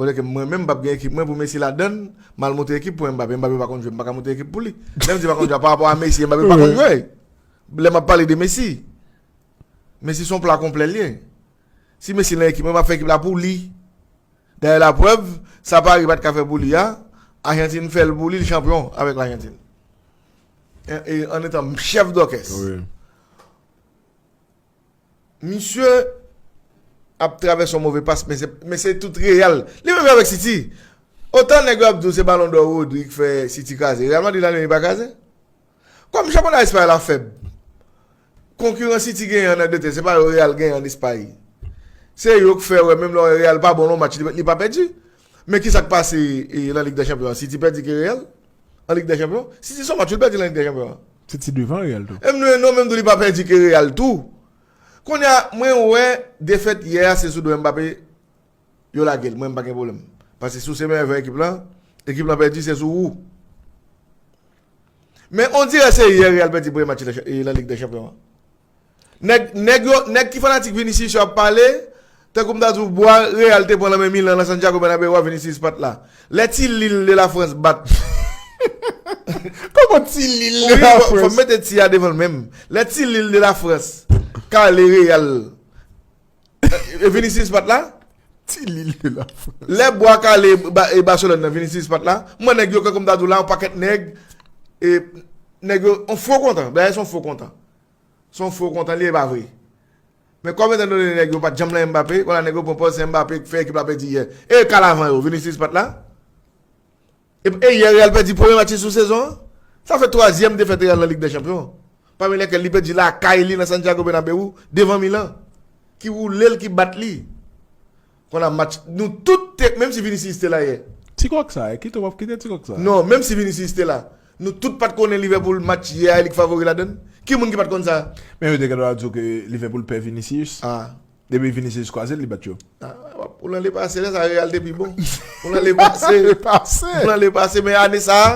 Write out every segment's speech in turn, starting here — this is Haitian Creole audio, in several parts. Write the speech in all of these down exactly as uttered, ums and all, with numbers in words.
Olye ke mwen menm m p ap gen ekip mwen pou Messi ladann, m al monte ekip pou Mbappé. Mbappé pa konn jwe, m pa ka monte ekip pou li. Lè m di pa konn jwe, pa rapò a Messi, Mbappé pa konn jwe. Lè m ap pale de Messi. Messi se yon pla konplè l ye. Si Messi nan ekip mwen, m ap fè ekip la pou li. Dayè laprèv, sa Paris pa t ka fè pou li a, Ajantin fè l pou li, l chanpyon avèk Lajantin. E, e, an etan chèf dòkès. Wi. Misye ap travèse yon move pas, men se, men se tout Real. Li menm avèk City. Otan nèg yo ap di w se Balon dò Rodri k fè City kraze. Real Madrid la li menm li pa kraze. Kòm chanpyona Espay la fèb, konkirans City genyen an Angletè, se pa yo Real genyen an Espay. Se yo k fè wè, menm lè Real pa bon nan match, li, li pa pèdi. Men ki sa k pase e, nan Lig dè Chanpyon an? City pèdi ke Real? An Lig dè Chanpyon? City se yon match, li pèdi nan Lig dè Chanpyon an. City devan Real tou. E m, non, menm tou li pa pèdi ke Real tou. Kounye a, mwen wè defèt yè a se sou do Mbappé yo lage l, mwen m pa gen pwoblèm. Paske si w se meyè jwè ekip lan, ekip lan pèdi, se sou ou. Men on dirè se yè Real pèdi premye match lan, e, nan Lig dè Chanpyon an. Nèg, nèg yo, nèg ki fanatik Vinicius yo ap pale, tankou m ta di w bwa Real te pran nan men Milan nan Santiago Bernabéu a Vinicius pa t la. Lè ti Lil de la Frans bat. Kòman ti Lil de la Frans? Wi, fò, fò m mete ti a devan l menm. Lè ti Lil de la Frans kale Real. E Vinicius pa t la? Ti Lil de la Frans. Lè bwa kale ba, e Barcelone nan Vinicius pa t la? Mwen nèg yo kankou m ta di w la, yon pakèt nèg, e nèg yo, yon fo kontan. Dayè se yon fo kontan. Se yon fo kontan, li e pa vre. Men kòm etan done nèg yo pa t janm nan Mbappé, kounye a nèg yo pran pòz se Mbappé k fè ekip la pèdi yè. E kalavan yo, Vinicius pa t la? E, e yè Real pèdi premye match li sou sezon an. Sa fè twazyèm defèt Real nan Lig dè Chanpyon. Pami lèkèl li pèdi lakay li nan Santiago Bernabéu devan Milan. Ki woule l, ki bat li. Kounye a match, nou tout te, menm si Vinicius te la yè. Ti kòk sa, kite w ap kite ti kòk sa. Non, menm si Vinicius te la. Nou tout pa t konnen Liverpool match yè a, e li k favori ladann. Ki moun ki pa t konn sa? Men yo te gentan di w ke Liverpool pè Vinicius. Ah. Depi Vinicius kwaze l, li bat yo. Ah, w ap, ou nan lepase, lè sa Real te pi bon. Ou nan lepase. Lepase. Ou nan lepase, men ane sa a,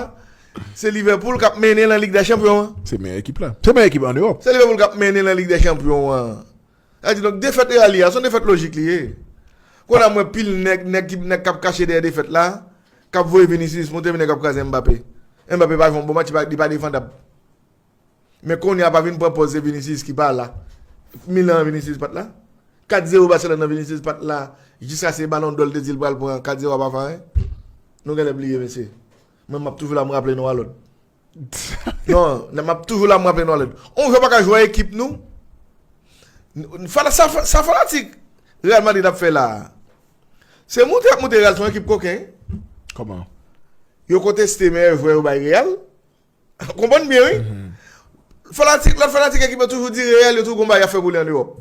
se Liverpool k ap mennen nan Lig dè Chanpyon an. Se meyè ekip la. Se meyè ekip an Ewòp. Se Liverpool k ap mennen nan Lig dè Chanpyon an. Sa di, donk, defèt Real li a, se yon defèt lojik li ye. Kounye a mwen pil nèg, nèg ki, nèg k ap kache dèyè defèt la, k ap voye Vinicius monte, men nèg ap kraze Mbappé. Mbappé pa jwe yon bon match, li pa, li pa defandab. Men kounye a pa vin pran pòz se Vinicius ki pa la. Milan an Vinicius pa t la. Kat zewo Barcelone nan Vinicius pa t la. Jiskaske Balon dò l te di l pral pran kat zewo a pa fè anyen. Nou genlè bliye, mesye. Mwen m ap toujou la m raple nou a lòd. Non, nan m ap toujou la m raple nou a lòd. On jwè pa ka jwe ekip nou. Fana-, sa, sa fanatik Real Madrid ap fè la a. Se moute y ap moute Real, se yon ekip koken. Kòman? Yo konteste meyè jwè yo bay Real. Konprann byen, wi. Fanatik, lòt fanatik ekip yo toujou di Real, yo toujou gon bagay y ap fè pou li an Ewòp.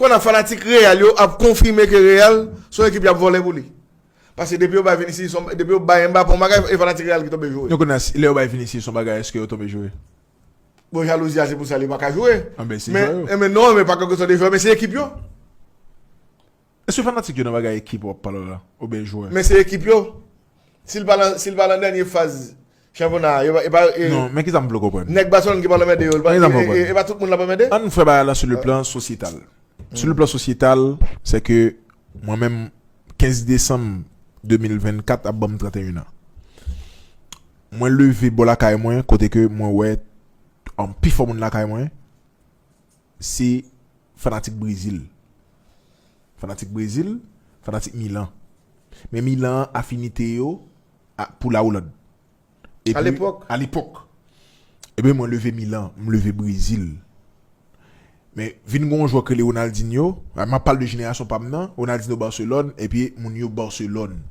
Kounye a fanatik Real yo ap konfime ke Real se yon ekip y ap vòlè pou li. Paske depi yo bay Vinicius, yon, depi yo bay Mbappé yon bagay, e fanatik Real ki tonbe joure. Donk, kounye a, lè yo bay Vinicius yon bagay, èske yo tonbe joure? Bon, jalouzi a, se pou sa li pa ka joure. Anben, se jwè yo. Men, men non, men pa kèlkeswa de jwè, men se ekip yo. Èske fanatik yo nan bagay ekip w ap pale la, oubyen jwè? Men se ekip yo. Si l pa nan, si l pa nan dènye faz chanpyona a, yo pa, e pa, e, non, men kisa m vle w konprann? Nèg Barcelone ki pa anmède yo, e, e, e pa tout moun l ap anmède? Ann fè bagay la sou le plan sosyetal. Sou le plan sosyetal, se ke mwen menm, kenz desanm de mil vennkat ap ban m trannteyen an. Mwen leve bò lakay mwen, kote ke mwen wè, um, pifò moun lakay mwen, se fanatik Brezil. Fanatik Brezil, fanatik Milan. Men Milan an afinite yo a, pou la Hollande. Epi, alepòk. Alepòk. Epi mwen leve Milan, m leve Brezil. Men vin gen yon jwè k rele Ronaldinho, m ap pale de jenerasyon pa m nan, Ronaldinho Barcelone, epi moun yo Barcelone.